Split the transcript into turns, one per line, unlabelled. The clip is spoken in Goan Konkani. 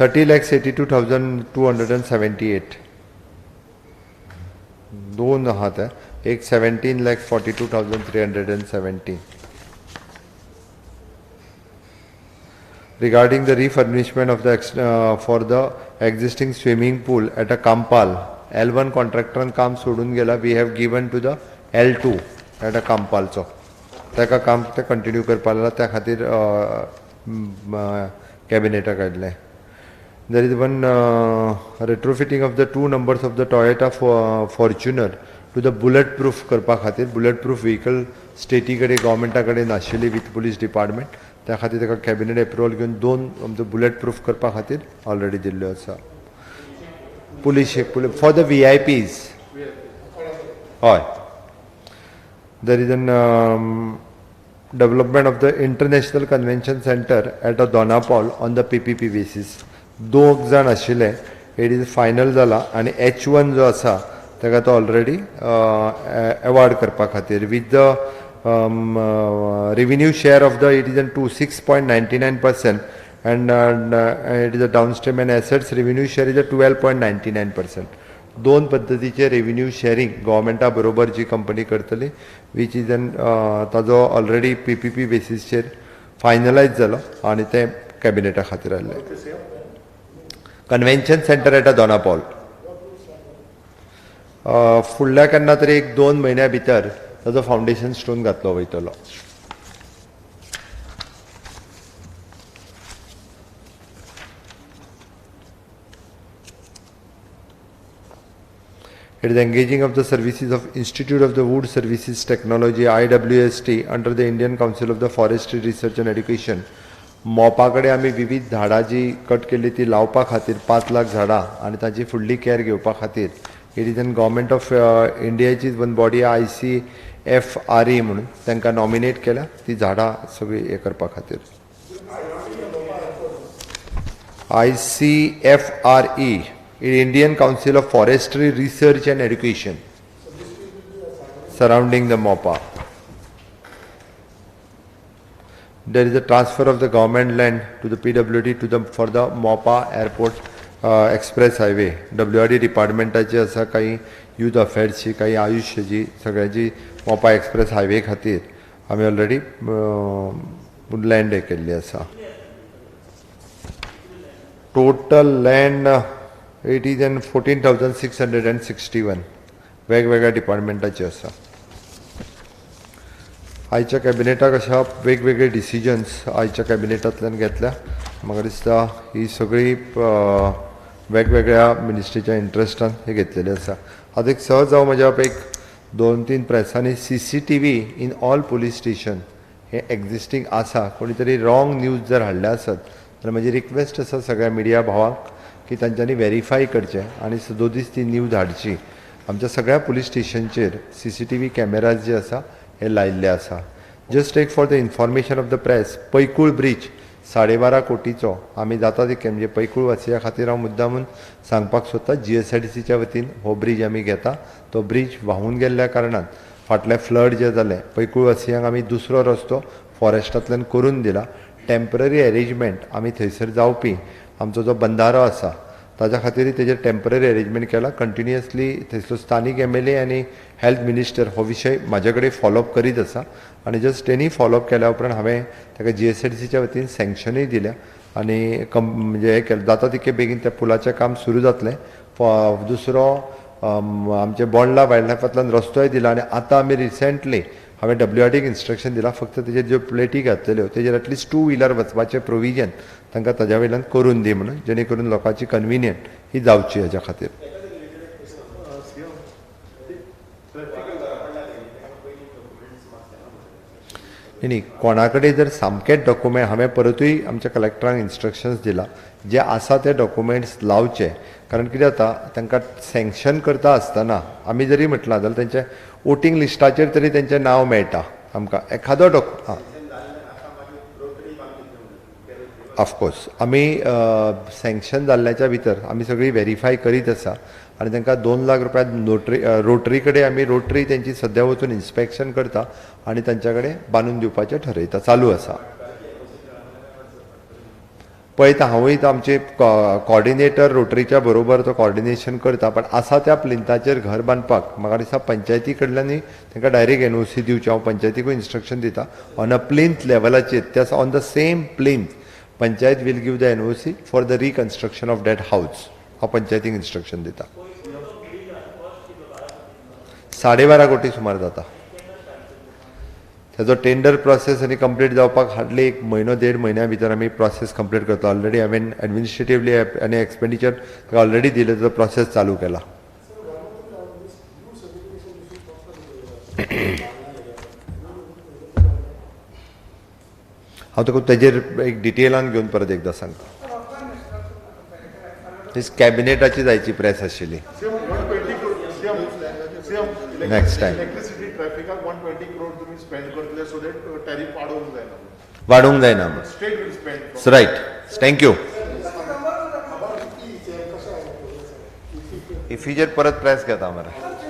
30,82,278. दोन आहा ते, एक 17,42,317. Regarding the refurnishment of the for the existing swimming pool at a Campal, L1 कॉन्ट्रॅक्टरान काम सोडून गेला, we have given to the L2 at a कांपालचो, ताका काम ते कंटिन्यू करपा लागला, त्या खातीर कॅबिनेटाक हाडलें. There is one retrofitting of the 2 numbers of the Toyota Fortuner to the bullet proof करपा खातीर. बुलेट प्रूफ व्हिकल स्टेटी कडेन गव्हर्मेंटा कडेन नाशिल्ली विथ पुलीस डिपार्टमेंट, त्या खातीर ताका कॅबिनेट एप्रुवल घेवन 2 आमचो बुलेट प्रूफ करपा खातीर ऑलरेडी दिल्ल्यो आसा. Police for the VIPs. हय. There is an development of the international convention centre at a Dona Paula on the PPP basis. 2 जाण आशिल्ले, it is final जाला आनी H1 जो आसा ताका तो ऑलरेडी एवॉर्ड करपा खातीर with the revenue share of the it is an 26.99% and it is a downstream and assets revenue share is a 12.99%. 2 पद्दतीचे रेव्हेन्यू शेअरिंग गव्हर्मेंटा बरोबर जी कंपनी करतली, which is an ताजो ऑलरेडी PPP बेसीसचेर फायनलायज जालो आनी तें कॅबिनेटा खातीर आयिल्लें. Convention centre at a Dona Paula फुडल्या केन्ना तरी 1-2 म्हयन्या भितर ताजो फावंडेशन स्टोन घातलो वयतलो. It is engaging of the services of Institute of the Wood Services Technology IWST under the Indian Council of the Forestry Research and Education. Mopa कडेन आमी विविध झाडां जी कट केल्ली ती लावपा खातीर 5 लाख झाडां आनी ताची फुडली कॅर घेवपा खातीर it is an government of इंडियाची वन बॉडी ICFRE म्हणून तांकां नॉमिनेट केल्या ती झाडां सगळीं हें करपा खातीर. ICFRE, Indian Council of Forestry Research and Education, surrounding the Mopa. There is a transfer of the government land to the PWD to the for the Mopa Airport Express Highway. WRD डिपार्टमेंटाची आसा, काही यूथ अफेर्सची, काही आयुष्याची, सगळ्यांची मोपा एक्सप्रेस हायवे खातीर आमी ऑलरेडी लँड हे केल्ली आसा. Total land it is an 14,661 वेगवेगळ्या डिपार्टमेंटाची आसा. आयच्या कॅबिनेटाक अशा वेगवेगळे डिसिजन्स आयच्या कॅबिनेटांतल्यान घेतल्या. म्हाका दिसता ही सगळी वेगवेगळ्या मिनिस्ट्रीच्या इंट्रस्टान हे घेतलेले आसा. आतां एक सहज हांव म्हज्या एक 2-3 प्रेसांनी CCTV in all police station हे एग्जिस्टींग आसा, कोणी तरी रॉंग न्यूज जर हाडल्या आसत जाल्यार म्हजी रिक्वेस्ट आसा सगळ्या मिडिया भावांक की तांच्यांनी वेरीफाय करचें आनी सदोदीस ती न्यूज हाडची. आमच्या सगळ्या पुलीस स्टेशनचेर CCTV cameras जे आसा हे लायिल्ले आसा. जस्ट एक for the information of the press, Paikul bridge 12.5 कोटीचो आमी जाता तितके म्हणजे पैकूळ वासिया खातीर हांव मुद्दामून सांगपाक सोदता, GSIDCच्या वतीन हो ब्रीज आमी घेता. तो ब्रीज व्हांवून गेल्ल्या कारणान फाटले फ्लड जे जाले पैकूळ वासियांक आमी दुसरो रस्तो फॉरेस्टांतल्यान करून दिला. टेंपररी अरेंजमेंट आमी थंयसर जावपी आमचो जो बंदारो आसा ताज्या खातीरय तेजेर टेंपररी अरेंजमेंट केला. कंटिन्युअसली थंयसर स्थानीक MLA आनी हेल्थ मिनिस्टर हो विशय म्हाजे कडेन फॉलोअप करीत आसा आनी जस्ट तेणी फॉलोअप केल्या उपरांत हांवें ताका GSIDCच्या वतीन सँक्शनूय दिल्या आनी म्हणजे हें केलें जाता तितके बेगीन त्या पुलाचें काम सुरू जातलें. दुसरो आमचे बोंडला वायल्ड लायफांतल्यान रस्तोय दिला आनी आतां आमी रिसेंटली हांवें WRDक इन्स्ट्रक्शन दिलां, फक्त तेजेर ज्यो प्लेटी घातलेल्यो तेजेर एटलिस्ट 2 व्हिलर वचपाचें प्रोविजन तांकां ताज्या वयल्यान करून दी म्हणून, जेणे करून लोकांची कन्विनियंट ही जावची हेज्या खातीर. न्ही, कोणा कडेन जर सामकेच डॉक्युमेंट, हांवें परतूय आमच्या कलेक्टरांक इन्स्ट्रक्शन्स दिला जे आसा ते डॉक्युमेंट्स लावचे, कारण कितें जाता तांकां सँक्शन करता आसतना आमी जरी म्हटलां जाल्यार तेंचे वोटींग लिस्टाचेर तरी तेंचें नांव मेळटा आमकां एखादो डॉक्यु. ऑफकोर्स आमी सँक्शन जाल्ल्याच्या भितर आमी सगळी वेरीफाय करीत आसा आनी तांकां 2 लाख रुपया नोटरी रोटरी कडेन आमी रोटरी तेंची सद्या वचून इन्स्पेक्शन करता आनी तांच्या कडेन बांदून दिवपाचें ठरयता, चालू आसा. पळयता हांवूय आमचे कॉर्डिनेटर रोटरीच्या बरोबर तो कॉर्डिनेशन करता, पण आसा त्या प्लिंताचेर घर बांदपाक म्हाका दिसता पंचायती कडल्यानूय तांकां डायरेक्ट एनओसी दिवची. हांव पंचायतीकूय इन्स्ट्रक्शन दिता, ऑन अ प्लिंथ लेवलाचेर त्या on the same plinth panchayat will give the NOC for the reconstruction of that house. हांव पंचायतीक इन्स्ट्रक्शन दिता. 12.5 कोटी सुमार जाता. त्याचो टेंडर प्रोसेस आनी कंप्लीट जावपाक हार्डली एक म्हयनो देड म्हयन्या भितर आमी प्रोसेस कंप्लीट करतलो. ऑलरेडी हांवें एडमिनिस्ट्रेटिवली आनी एक्सपेंडिचर ताका ऑलरेडी दिलें, ताचो प्रोसेस चालू केला. हांव तुका तेजेर एक डिटेलान घेवन परत एकदां सांगता. कॅबिनेटाची जायची प्रेस आशिल्ली. Next time.
Electricity ट्रॅफिकाक 120 क्रोड तुम्ही स्पेंड करतले सो that tariff वाडोवंक जायना.
वाडोवंक जायना.
State will spend.
Right, thank you. इफीचेर परत प्रेस घेता मरे.